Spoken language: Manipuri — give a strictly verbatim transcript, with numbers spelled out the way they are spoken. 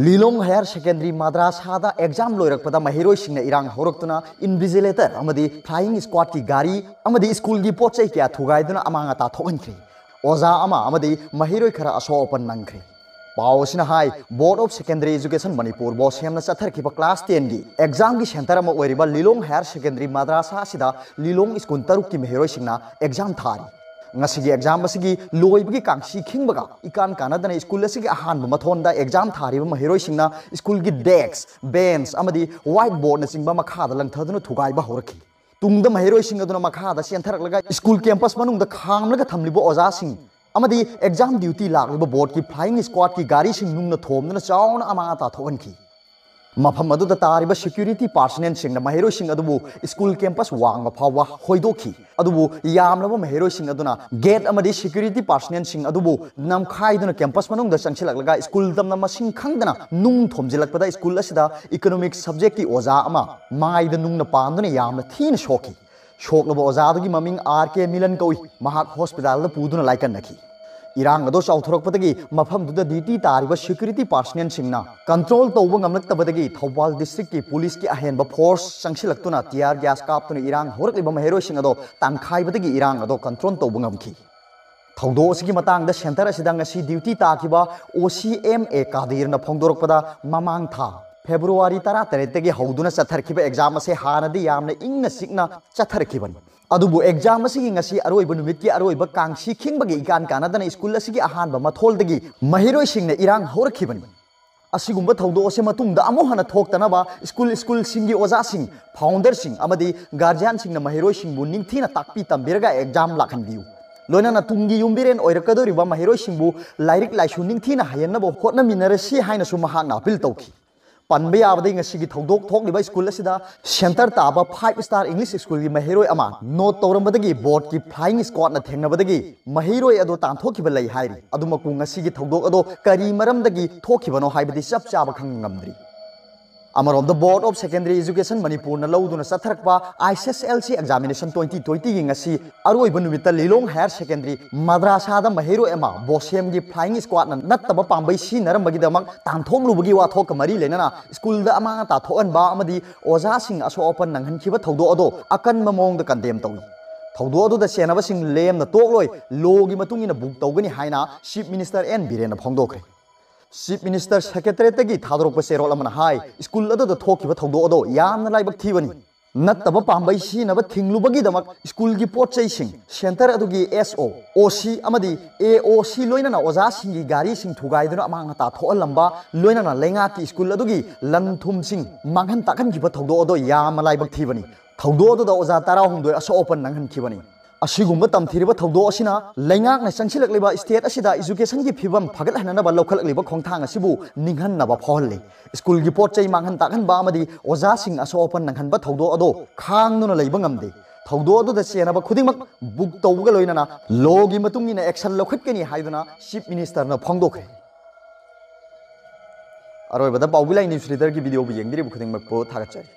ꯂꯤꯂꯣꯡ ꯍꯥꯌꯔ ꯁꯦꯀꯦꯟꯗꯔꯤ ꯃꯗ꯭ꯔꯥꯁꯥꯗ ꯑꯦꯛꯖꯥꯝ ꯂꯣꯏꯔꯛꯄꯗ ꯃꯍꯩꯔꯣꯏꯁꯤꯡꯅ ꯏꯔꯥꯡ ꯍꯧꯔꯛꯇꯨꯅ ꯏꯟꯚꯤꯖꯤꯂꯦꯇꯔ ꯑꯃꯗꯤ ꯐ꯭ꯂꯥꯏꯌꯤꯡ ꯁ꯭ꯀ꯭ꯋꯥꯗꯀꯤ ꯒꯥꯔꯤ ꯑꯃꯗꯤ ꯁ꯭ꯀꯨꯜꯒꯤ ꯄꯣꯠ ꯆꯩ ꯀꯌꯥ ꯊꯨꯒꯥꯏꯗꯨꯅ ꯑꯃꯥꯡ ꯑꯇꯥ ꯊꯣꯛꯍꯟꯈ꯭ꯔꯦ꯫ ꯑꯣꯖꯥ ꯑꯃ ꯑꯃꯗꯤ ꯃꯍꯩꯔꯣꯏ ꯈꯔ ꯑꯁꯣꯛ ꯑꯄꯟ ꯅꯪꯈ꯭ꯔꯦ꯫ ꯄꯥꯎ ꯑꯁꯤꯅ ꯍꯥꯏ, board of secondary education Manipur ꯕꯣꯁ ꯁꯦꯝꯅ ꯆꯠꯊꯔꯛꯈꯤꯕ ꯀ꯭ꯂꯥꯁ ꯇꯦꯟꯒꯤ ꯑꯦꯛꯖꯥꯝꯒꯤ ꯁꯦꯟꯇꯔ ꯑꯃ ꯑꯣꯏꯔꯤꯕ ꯂꯤꯂꯣꯡ ꯍꯥꯌꯔ ꯁꯦꯀꯦꯟꯗꯔꯤ ꯃꯗ꯭ꯔꯥꯁꯥ ꯑꯁꯤꯗ ꯂꯤꯂꯣꯡ ꯁ꯭ꯀꯨꯜ ꯇꯔꯨꯛꯀꯤ ꯃꯍꯩꯔꯣꯏꯁꯤꯡꯅ ꯑꯦꯛꯖꯥꯝ ꯊꯥꯔꯤ꯫ ꯉꯁꯤꯒꯤ ꯑꯦꯛꯖꯥꯝ ꯑꯁꯤꯒꯤ ꯂꯣꯏꯕꯒꯤ ꯀꯥꯡꯁꯤ ꯈꯤꯡꯕꯒ ꯏꯀꯥꯟ ꯀꯥꯟꯅꯗꯅ ꯁ꯭ꯀꯨꯜ ꯑꯁꯤꯒꯤ ꯑꯍꯥꯟꯕ ꯃꯊꯣꯟꯗ ꯑꯦꯛꯖꯥꯝ ꯊꯥꯔꯤꯕ ꯃꯍꯩꯔꯣꯏꯁꯤꯡꯅ ꯁ꯭ꯀꯨꯜꯒꯤ ꯗꯦꯁ꯭ꯛ, ꯕꯦꯟꯆ ꯑꯃꯗꯤ ꯋꯥꯏꯠ ꯕꯣꯔꯗꯅꯆꯤꯡꯕ ꯃꯈꯥꯗ ꯂꯪꯊꯗꯨꯅ ꯊꯨꯒꯥꯏꯕ ꯍꯧꯔꯛꯈꯤ꯫ ꯇꯨꯡꯗ ꯃꯍꯩꯔꯣꯏꯁꯤꯡ ꯑꯗꯨꯅ ꯃꯈꯥꯗ ꯆꯦꯟꯊꯔꯛꯂꯒ ꯁ꯭ꯀꯨꯜ ꯀꯦꯝꯄꯁ ꯃꯅꯨꯡꯗ ꯈꯥꯝꯂꯒ ꯊꯝꯂꯤꯕ ꯑꯣꯖꯥꯁꯤꯡ ꯑꯃꯗꯤ ꯑꯦꯛꯖꯥꯝ ꯗ꯭ꯌꯨꯇꯤ ꯂꯥꯛꯂꯤꯕ ꯕꯣꯔꯗꯀꯤ ꯐ꯭ꯂꯥꯏꯌꯤꯡ ꯁ꯭ꯀ꯭ꯋꯥꯗꯀꯤ ꯒꯥꯔꯤꯁꯤꯡ ꯅꯨꯡꯅ ꯊꯣꯝꯗꯨꯅ ꯆꯥꯎꯅ ꯑꯃꯥꯡ ꯑꯇꯥ ꯊꯣꯛꯍꯟꯈꯤ꯫ ꯃꯐꯝ ꯑꯗꯨꯗ ꯇꯥꯔꯤꯕ ꯁꯦꯀ꯭ꯌꯨꯔꯤꯇꯤ ꯄꯥꯔꯁꯅꯦꯜꯁꯤꯡꯅ ꯃꯍꯩꯔꯣꯏꯁꯤꯡ ꯑꯗꯨꯕꯨ ꯁ꯭ꯀꯨꯜ ꯀꯦꯝꯄꯁ ꯋꯥꯡꯃ ꯐꯥꯎꯕ ꯍꯣꯏꯗꯣꯛꯈꯤ꯫ ꯑꯗꯨꯕꯨ ꯌꯥꯝꯂꯕ ꯃꯍꯩꯔꯣꯏꯁꯤꯡ ꯑꯗꯨꯅ ꯒꯦꯠ ꯑꯃꯗꯤ ꯁꯦꯀ꯭ꯌꯨꯔꯤꯇꯤ ꯄꯥꯔꯁꯅꯦꯜꯁꯤꯡ ꯑꯗꯨꯕꯨ ꯅꯝꯈꯥꯏꯗꯨꯅ ꯀꯦꯝꯄꯁ ꯃꯅꯨꯡꯗ ꯆꯪꯁꯤꯜꯂꯛꯂꯒ ꯁ꯭ꯀꯨꯜ ꯇꯝꯅ ꯃꯁꯤꯡ ꯈꯪꯗꯅ ꯅꯨꯡ ꯊꯣꯝꯖꯤꯜꯂꯛꯄꯗ ꯁ꯭ꯀꯨꯜ ꯑꯁꯤꯗ ꯏꯀꯣꯅꯣꯃꯤꯛ ꯁꯕꯖꯦꯛꯀꯤ ꯑꯣꯖꯥ ꯑꯃ ꯃꯥꯏꯗ ꯅꯨꯡꯅ ꯄꯥꯟꯗꯨꯅ ꯌꯥꯝꯅ ꯊꯤꯅ ꯁꯣꯛꯈꯤ꯫ ꯁꯣꯛꯂꯕ ꯑꯣꯖꯥ ꯑꯗꯨꯒꯤ ꯃꯃꯤꯡ ꯑꯥꯔ ꯀꯦ ꯃꯤꯂꯟ ꯀꯧꯏ꯫ ꯃꯍꯥꯛ ꯍꯣꯁꯄꯤꯇꯥꯜꯗ ꯄꯨꯗꯨꯅ ꯂꯥꯏꯀꯠꯅꯈꯤ꯫ ꯏꯔꯥꯡ ꯑꯗꯨ ꯆꯥꯎꯊꯣꯔꯛꯄꯗꯒꯤ ꯃꯐꯝꯗꯨꯗ ꯗ꯭ꯌꯨꯇꯤ ꯇꯥꯔꯤꯕ ꯁꯦꯀ꯭ꯌꯨꯔꯤꯇꯤ ꯄꯥꯔꯁꯅꯦꯜꯁꯤꯡꯅ ꯀꯟꯇ꯭ꯔꯣꯜ ꯇꯧꯕ ꯉꯝꯂꯛꯇꯕꯗꯒꯤ ꯊꯧꯕꯥꯜ ꯗꯤꯁꯇ꯭ꯔꯤꯛꯀꯤ ꯄꯨꯂꯤꯁꯀꯤ ꯑꯍꯦꯟꯕ ꯐꯣꯔꯁ ꯆꯪꯁꯤꯜꯂꯛꯇꯨꯅ ꯇꯤꯌꯥꯔ ꯒ꯭ꯌꯥꯁ ꯀꯥꯞꯇꯨꯅ ꯏꯔꯥꯡ ꯍꯧꯔꯛꯂꯤꯕ ꯃꯍꯩꯔꯣꯏꯁꯤꯡ ꯑꯗꯣ ꯇꯥꯟꯈꯥꯏꯕꯗꯒꯤ ꯏꯔꯥꯡ ꯑꯗꯣ ꯀꯟꯇ꯭ꯔꯣꯜ ꯇꯧꯕ ꯉꯝꯈꯤ꯫ ꯊꯧꯗꯣꯛ ꯑꯁꯤꯒꯤ ꯃꯇꯥꯡꯗ ꯁꯦꯟꯇꯔ ꯑꯁꯤꯗ ꯉꯁꯤ ꯗ꯭ꯌꯨꯇꯤ ꯇꯥꯈꯤꯕ ꯑꯣ ꯁꯤ ꯑꯦꯝ ꯑꯦ ꯀꯥꯗꯤꯔꯅ ꯐꯣꯡꯗꯣꯔꯛꯄꯗ, ꯃꯃꯥꯡ ꯊꯥ ꯐꯦꯕ꯭ꯔꯨꯋꯥꯔꯤ ꯇꯔꯥꯇꯔꯦꯠꯇꯒꯤ ꯍꯧꯗꯨꯅ ꯆꯠꯊꯔꯛꯈꯤꯕ ꯑꯦꯛꯖꯥꯝ ꯑꯁꯦ ꯍꯥꯟꯅꯗꯤ ꯌꯥꯝꯅ ꯏꯪꯅ ꯆꯤꯛꯅ ꯆꯠꯊꯔꯛꯈꯤꯕꯅꯤ꯫ ꯑꯗꯨꯕꯨ ꯑꯦꯛꯖꯥꯝ ꯑꯁꯤꯒꯤ ꯉꯁꯤ ꯑꯔꯣꯏꯕ ꯅꯨꯃꯤꯠꯀꯤ ꯑꯔꯣꯏꯕ ꯀꯥꯡꯁꯤ ꯈꯤꯡꯕꯒꯤ ꯏꯀꯥꯟ ꯀꯥꯟꯅꯗꯅ ꯁ꯭ꯀꯨꯜ ꯑꯁꯤꯒꯤ ꯑꯍꯥꯟꯕ ꯃꯊꯣꯜꯗꯒꯤ ꯃꯍꯩꯔꯣꯏꯁꯤꯡꯅ ꯏꯔꯥꯡ ꯍꯧꯔꯛꯈꯤꯕꯅꯤ꯫ ꯑꯁꯤꯒꯨꯝꯕ ꯊꯧꯗꯣꯛ ꯑꯁꯤ ꯃꯇꯨꯡꯗ ꯑꯃꯨꯛ ꯍꯟꯅ ꯊꯣꯛꯇꯅꯕ ꯁ꯭ꯀꯨꯜ, ꯁ꯭ꯀꯨꯜꯁꯤꯡꯒꯤ ꯑꯣꯖꯥꯁꯤꯡ, ꯐꯥꯎꯟꯗꯔꯁꯤꯡ ꯑꯃꯗꯤ ꯒꯥꯔꯖꯤꯌꯥꯟꯁꯤꯡꯅ ꯃꯍꯩꯔꯣꯏꯁꯤꯡꯕꯨ ꯅꯤꯡꯊꯤꯅ ꯇꯥꯛꯄꯤ ꯇꯝꯕꯤꯔꯒ ꯑꯦꯛꯖꯥꯝ ꯂꯥꯛꯍꯟꯕꯤꯌꯨ꯫ ꯂꯣꯏꯅꯅ ꯇꯨꯡꯒꯤ ꯌꯨꯝꯕꯤꯔꯦꯟ ꯑꯣꯏꯔꯛꯀꯗꯧꯔꯤꯕ ꯃꯍꯩꯔꯣꯏꯁꯤꯡꯕꯨ ꯂꯥꯏꯔꯤꯛ ꯂꯥꯏꯁꯨ ꯅꯤꯡꯊꯤꯅ ꯍꯩꯍꯟꯅꯕ ꯍꯣꯠꯅꯃꯤꯟꯅꯔꯁꯤ ꯍꯥꯏꯅꯁꯨ ꯃꯍꯥꯛꯅ ꯑꯄꯤꯜ ꯇꯧꯈꯤ꯫ ꯄꯟꯕ ꯌꯥꯕꯗꯤ ꯉꯁꯤꯒꯤ ꯊꯧꯗꯣꯛ ꯊꯣꯛꯂꯤꯕ ꯁ꯭ꯀꯨꯜ ꯑꯁꯤꯗ ꯁꯦꯟꯇꯔ ꯇꯥꯕ ꯐꯥꯏꯚ ꯁ꯭ꯇꯥꯔ ꯏꯪꯂꯤꯁ ꯁ꯭ꯀꯨꯜꯒꯤ ꯃꯍꯩꯔꯣꯏ ꯑꯃ ꯅꯣꯠ ꯇꯧꯔꯝꯕꯗꯒꯤ ꯕꯣꯔꯗꯀꯤ ꯐ꯭ꯂꯥꯏꯌꯤꯡ ꯁ꯭ꯀ꯭ꯋꯥꯗꯅ ꯊꯦꯡꯅꯕꯗꯒꯤ ꯃꯍꯩꯔꯣꯏ ꯑꯗꯨ ꯇꯥꯟꯊꯣꯛꯈꯤꯕ ꯂꯩ ꯍꯥꯏꯔꯤ꯫ ꯑꯗꯨꯃꯛꯄꯨ ꯉꯁꯤꯒꯤ ꯊꯧꯗꯣꯛ ꯑꯗꯨ ꯀꯔꯤ ꯃꯔꯝꯗꯒꯤ ꯊꯣꯛꯈꯤꯕꯅꯣ ꯍꯥꯏꯕꯗꯤ ꯆꯞ ꯆꯥꯕ ꯈꯪꯕ ꯉꯝꯗ꯭ꯔꯤ꯫ ꯑꯃꯔꯣꯝꯗ Board of Secondary Education ꯃꯅꯤꯄꯨꯔꯅ ꯂꯧꯗꯨꯅ ꯆꯠꯊꯔꯛꯄ I S S L C examination twenty twenty ꯒꯤ ꯉꯁꯤ ꯑꯔꯣꯏꯕ ꯅꯨꯃꯤꯠꯇ ꯂꯤꯂꯣꯡ Higher Secondary ꯃꯗ꯭ꯔꯥꯁꯥꯗ ꯃꯍꯩꯔꯣꯏ ꯑꯃ ꯕꯣꯁꯦꯝꯒꯤ flying squadꯅ ꯅꯠꯇꯕ ꯄꯥꯝꯕꯩ ꯁꯤꯖꯤꯟꯅꯔꯝꯕꯒꯤꯗꯃꯛ ꯇꯥꯟꯊꯣꯛꯂꯨꯕꯒꯤ ꯋꯥꯊꯣꯛꯀ ꯃꯔꯤ ꯂꯩꯅꯅ ꯁ꯭ꯀꯨꯜꯗ ꯑꯃꯥꯡ ꯑꯇꯥ ꯊꯣꯛꯍꯟꯕ ꯑꯃꯗꯤ ꯑꯣꯖꯥꯁꯤꯡ ꯑꯁꯣꯛ ꯑꯄꯟ ꯅꯪꯍꯟꯈꯤꯕ ꯊꯧꯗꯣꯛ ꯑꯗꯣ ꯑꯀꯟꯕ ꯃꯑꯣꯡꯗ condemn ꯇꯧꯏ꯫ ꯊꯧꯗꯣꯛ ꯑꯗꯨꯗ ꯆꯦꯟꯅꯕꯁꯤꯡ ꯂꯦꯝꯅ ꯇꯣꯛꯂꯣꯏ, ꯂꯣꯒꯤ ꯃꯇꯨꯡ ꯏꯟꯅ ꯕꯨꯛ ꯇꯧꯒꯅꯤ ꯍꯥꯏꯅ Chief Minister N ꯕꯤꯔꯦꯟꯅ ꯐꯣꯡꯗꯣꯛꯈ꯭ꯔꯦ꯫ Chief Minister Secretariatꯇꯒꯤ ꯊꯥꯗꯣꯔꯛꯄ ꯆꯦꯔꯣꯜ ꯑꯃꯅ ꯍꯥꯏ, ꯁ꯭ꯀꯨꯜ ꯑꯗꯨꯗ ꯊꯣꯛꯈꯤꯕ ꯊꯧꯗꯣꯛ ꯑꯗꯣ ꯌꯥꯝꯅ ꯂꯥꯏꯕꯛ ꯊꯤꯕꯅꯤ꯫ ꯅꯠꯇꯕ ꯄꯥꯝꯕꯩ ꯁꯤꯖꯤꯟꯅꯕ ꯊꯤꯡꯂꯨꯕꯒꯤꯗꯃꯛ ꯁ꯭ꯀꯨꯜꯒꯤ ꯄꯣꯠ ꯆꯩꯁꯤꯡ, ꯁꯦꯟꯇꯔ ꯑꯗꯨꯒꯤ S O, O C ꯑꯃꯗꯤ A O C ꯂꯣꯏꯅꯅ ꯑꯣꯖꯥꯁꯤꯡꯒꯤ ꯒꯥꯔꯤꯁꯤꯡ ꯊꯨꯒꯥꯏꯗꯨꯅ ꯑꯃꯥꯡ ꯑꯇꯥ ꯊꯣꯛꯍꯜꯂꯝꯕ, ꯂꯣꯏꯅꯅ ꯂꯩꯉꯥꯛꯀꯤ ꯁ꯭ꯀꯨꯜ ꯑꯗꯨꯒꯤ ꯂꯟ ꯊꯨꯝꯁꯤꯡ ꯃꯥꯡꯍꯟ ꯇꯥꯛꯍꯟꯈꯤꯕ ꯊꯧꯗꯣꯛ ꯑꯗꯣ ꯌꯥꯝꯅ ꯂꯥꯏꯕꯛ ꯊꯤꯕꯅꯤ꯫ ꯊꯧꯗꯣꯛ ꯑꯗꯨꯗ ꯑꯣꯖꯥ ꯇꯔꯥꯍꯨꯝꯗꯣꯏ ꯑꯁꯣꯛ ꯑꯄꯟ ꯅꯪꯍꯟꯈꯤꯕꯅꯤ꯫ ꯑꯁꯤꯒꯨꯝꯕ ꯇꯝꯊꯤꯔꯤꯕ ꯊꯧꯗꯣꯛ ꯑꯁꯤꯅ ꯂꯩꯉꯥꯛꯅ ꯆꯪꯁꯤꯜꯂꯛꯂꯤꯕ state ꯑꯁꯤꯗ educationꯒꯤ ꯐꯤꯕꯝ ꯐꯒꯠꯍꯟꯅꯅꯕ ꯂꯧꯈꯠꯂꯛꯂꯤꯕ ꯈꯣꯡꯊꯥꯡ ꯑꯁꯤꯕꯨ ꯅꯤꯡꯍꯟꯅꯕ ꯐꯥꯎꯍꯜꯂꯤ꯫ ꯁ꯭ꯀꯨꯜꯒꯤ ꯄꯣꯠ ꯆꯩ ꯃꯥꯡꯍꯟ ꯇꯥꯛꯍꯟꯕ ꯑꯃꯗꯤ ꯑꯣꯖꯥꯁꯤꯡ ꯑꯁꯣꯛ ꯑꯄꯟ ꯅꯪꯍꯟꯕ ꯊꯧꯗꯣꯛ ꯑꯗꯣ ꯈꯥꯡꯗꯨꯅ ꯂꯩꯕ ꯉꯝꯗꯦ꯫ ꯊꯧꯗꯣꯛ ꯑꯗꯨꯗ ꯆꯦꯟꯅꯕ ꯈꯨꯗꯤꯡꯃꯛ ꯕꯨꯛ ꯇꯧꯕꯒ ꯂꯣꯏꯅꯅ ꯂꯣꯒꯤ ꯃꯇꯨꯡ ꯏꯟꯅ action ꯂꯧꯈꯠꯀꯅꯤ ꯍꯥꯏꯗꯨꯅ Chief Ministerꯅ ꯐꯣꯡꯗꯣꯛꯈ꯭ꯔꯦ꯫ ꯑꯔꯣꯏꯕꯗ ꯄꯥꯎꯕꯤ ꯂꯥꯏ news readerꯒꯤ videoꯕꯨ ꯌꯦꯡꯕꯤꯔꯤꯕ ꯈꯨꯗꯤꯡꯃꯛꯄꯨ ꯊꯥꯒꯠꯆꯔꯤ꯫